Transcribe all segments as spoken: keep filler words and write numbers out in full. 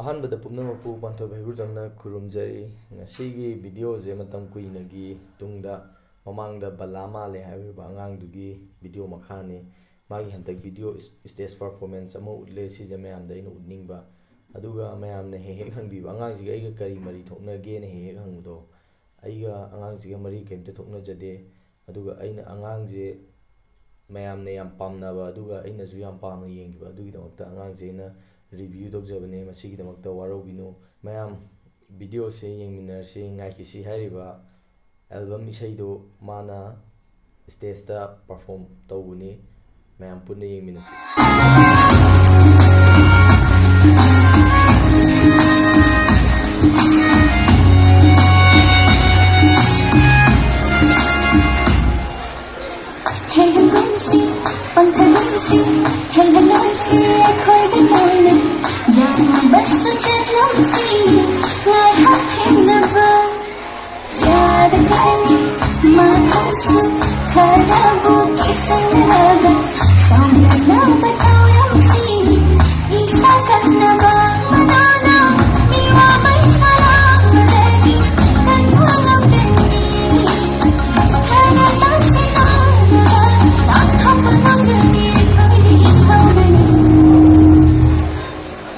ꯑꯍꯥꯟꯕꯗ ꯄꯨꯝꯅꯃꯛꯄꯨ ꯄꯥꯟꯊꯣꯏꯕ ꯍꯩꯒ꯭ꯔꯨꯖꯝꯅ ꯈꯨꯔꯨꯝꯖꯔꯤ꯫ ꯉꯁꯤꯒꯤ ꯚꯤꯗꯤꯑꯣꯁꯦ ꯃꯇꯝ ꯀꯨꯏꯅꯒꯤ ꯇꯨꯡꯗ, ꯃꯃꯥꯡꯗ ꯕꯂꯥ ꯃꯥꯜꯂꯦ ꯍꯥꯏꯔꯤꯕ ꯑꯉꯥꯡꯗꯨꯒꯤ ꯚꯤꯗꯤꯑꯣ ꯃꯈꯥꯅꯤ꯫ ꯃꯥꯒꯤ ꯍꯟꯗꯛ ꯚꯤꯗꯤꯑꯣ ꯏꯁ-, ꯁ꯭ꯇꯦꯖ ꯄꯔꯐꯣꯔꯃꯦꯟꯁ ꯑꯃ ꯎꯠꯂꯦ, ꯁꯤꯁꯦ ꯃꯌꯥꯝꯗ ꯑꯩꯅ ꯎꯠꯅꯤꯡꯕ꯫ ꯑꯗꯨꯒ ꯃꯌꯥꯝꯅ ꯍꯦꯛ ꯍꯦꯛ ꯍꯪꯕꯤꯕ, "ꯑꯉꯥꯡꯁꯤꯒ ꯑꯩꯒ ꯀꯔꯤ ꯃꯔꯤ ꯊꯣꯛꯅꯒꯦꯅ?" ꯍꯦꯛ ꯍꯦꯛ ꯍꯪꯕꯗꯣ, ꯑꯩꯒ ꯑꯉꯥꯡꯁꯤꯒ ꯃꯔꯤ ꯀꯔꯤꯝꯇ ꯊꯣꯛꯅꯖꯗꯦ꯫ ꯑꯗꯨꯒ ꯑꯩꯅ ꯑꯉꯥꯡꯁꯦ ꯃꯌꯥꯝꯅ ꯌꯥꯝ ꯄꯥꯝꯅꯕ, ꯑꯗꯨꯒ ꯑꯩꯅꯁꯨ ꯌꯥꯝ ꯄꯥꯝꯅ ꯌꯦꯡꯈꯤꯕ, ꯑꯗꯨꯒꯤꯗꯃꯛꯇ ꯑꯉꯥꯡꯁꯦ ꯑꯩꯅ ꯔꯤꯚ꯭ꯌꯨ ꯇꯧꯖꯕꯅꯦ꯫ ꯃꯁꯤꯒꯤꯗꯃꯛꯇ ꯋꯥꯔꯧꯕꯤꯅꯨ꯫ ꯃꯌꯥꯝ, ꯚꯤꯗꯤꯑꯣꯁꯦ ꯌꯦꯡꯃꯤꯟꯅꯔꯁꯤ꯫ ꯉꯥꯏꯈꯤꯁꯤ ꯍꯥꯏꯔꯤꯕ ꯑꯦꯜꯕꯝ ꯏꯁꯩꯗꯣ ꯃꯥꯅ ꯁ꯭ꯇꯦꯖꯇ ꯄꯔꯐꯣꯔꯝ ꯇꯧꯕꯅꯤ꯫ ꯃꯌꯥꯝ ꯄꯨꯟꯅ ꯌꯦꯡꯃꯤꯟꯅꯁꯤ꯫ ꯍꯦꯟꯒꯨꯝꯁꯤ, ꯄꯪꯊꯒꯨꯝꯁꯤ, ꯍꯦꯟꯒꯠꯂꯣꯏꯁꯤ ꯑꯩꯈꯣꯏꯒꯤ ꯃꯣꯏꯅ꯫ ꯌꯥꯅꯕꯁꯨ ꯆꯠꯂꯝꯁꯤ, ꯉꯥꯏꯍꯥꯛ ꯊꯦꯡꯅꯕ ꯌꯥꯔꯒꯅꯤ꯫ ꯃꯥꯊꯪꯁꯨ ꯈꯔꯕꯨ ꯀꯤꯁꯟꯅꯔꯒ ꯁꯥꯎꯅꯅꯕ ꯇꯧꯔꯝꯁꯤ꯫ ꯏꯁꯥ ꯀꯟꯅꯕ ꯃꯅꯥꯅ ꯃꯤꯋꯥ ꯃꯩꯁꯥ ꯂꯥꯡꯕꯗꯒꯤ ꯀꯟꯕ ꯉꯝꯒꯅꯤ꯫ ꯈꯔ ꯇꯥꯁꯤꯟꯅꯕ ꯂꯥꯟꯊꯣꯛꯄ ꯉꯝꯒꯅꯤ ꯑꯩꯈꯣꯏꯒꯤ ꯏꯊꯧꯅꯅꯤ꯫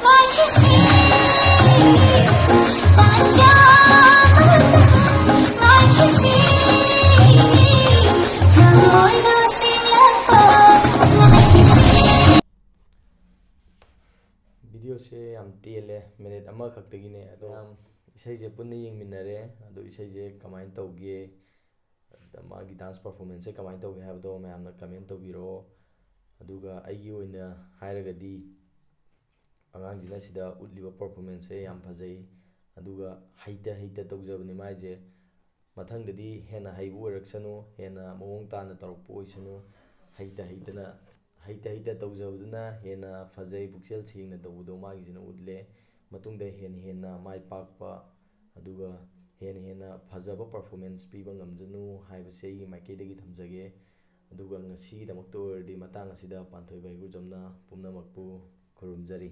ꯉꯥꯏꯈꯤꯁꯤ, ꯇꯥꯟꯖꯥ ꯑꯃꯇ ꯉꯥꯏꯈꯤꯁꯤ, ꯊꯃꯣꯏꯅ ꯁꯤꯡꯂꯛꯄ ꯉꯥꯏꯈꯤꯁꯤ꯫ ꯚꯤꯗꯤꯑꯣꯁꯦ ꯌꯥꯝ ꯇꯦꯜꯂꯦ, ꯃꯤꯅꯤꯠ ꯑꯃꯈꯛꯇꯒꯤꯅꯦ꯫ ꯑꯗꯣ ꯌꯥꯝ, ꯏꯁꯩꯁꯦ ꯄꯨꯟꯅ ꯌꯦꯡꯃꯤꯟꯅꯔꯦ꯫ ꯑꯗꯣ ꯏꯁꯩꯁꯦ ꯀꯃꯥꯏꯅ ꯇꯧꯒꯦ, ꯑꯗ ꯃꯥꯒꯤ ꯗꯥꯟꯁ ꯄꯔꯐꯣꯔꯃꯦꯟꯁꯁꯦ ꯀꯃꯥꯏꯅ ꯇꯧꯒꯦ ꯍꯥꯏꯕꯗꯣ ꯃꯌꯥꯝꯅ ꯀꯃꯦꯟ ꯇꯧꯕꯤꯔꯛꯑꯣ꯫ ꯑꯗꯨꯒ ꯑꯩꯒꯤ ꯑꯣꯏꯅ ꯍꯥꯏꯔꯒꯗꯤ, ꯑꯉꯥꯡꯁꯤꯅ ꯁꯤꯗ ꯎꯠꯂꯤꯕ ꯄꯔꯐꯣꯔꯃꯦꯟꯁꯁꯦ ꯌꯥꯝ ꯐꯖꯩ꯫ ꯑꯗꯨꯒ ꯍꯩꯇ ꯍꯩꯇ ꯇꯧꯖꯕꯅꯤ ꯃꯥꯏꯁꯦ꯫ ꯃꯊꯪꯗꯗꯤ ꯍꯦꯟꯅ ꯍꯩꯕ ꯑꯣꯏꯔꯛꯁꯅꯨ, ꯍꯦꯟꯅ ꯃꯑꯣꯡ ꯇꯥꯅ ꯇꯧꯔꯛꯄ ꯑꯣꯏꯁꯅꯨ꯫ ꯍꯩꯇ ꯍꯩꯇꯅ, ꯍꯩꯇ ꯍꯩꯇ ꯇꯧꯖꯕꯗꯨꯅ ꯍꯦꯟꯅ ꯐꯖꯩ, ꯄꯨꯛꯆꯦꯜ ꯁꯦꯡꯅ ꯇꯧꯕꯗꯣ ꯃꯥꯒꯤꯁꯤꯅ ꯎꯠꯂꯦ꯫ ꯃꯇꯨꯡꯗ ꯍꯦꯟꯅ ꯍꯦꯟꯅ ꯃꯥꯏ ꯄꯥꯛꯄ, ꯑꯗꯨꯒ ꯍꯦꯟꯅ ꯍꯦꯟꯅ ꯐꯖꯕ ꯄꯔꯐꯣꯔꯃꯦꯟꯁ ꯄꯤꯕ ꯉꯝꯖꯅꯨ ꯍꯥꯏꯕꯁꯦ ꯑꯩꯒꯤ ꯃꯥꯏꯀꯩꯗꯒꯤ ꯊꯝꯖꯒꯦ꯫ ꯑꯗꯨꯒ ꯉꯁꯤꯒꯤꯗꯃꯛꯇ ꯑꯣꯏꯔꯗꯤ ꯃꯇꯥꯡ ꯑꯁꯤꯗ ꯄꯥꯟꯊꯣꯏꯕ ꯍꯩꯒ꯭ꯔꯨꯖꯝꯅ ꯄꯨꯝꯅꯃꯛꯄꯨ ꯈꯨꯔꯨꯝꯖꯔꯤ꯫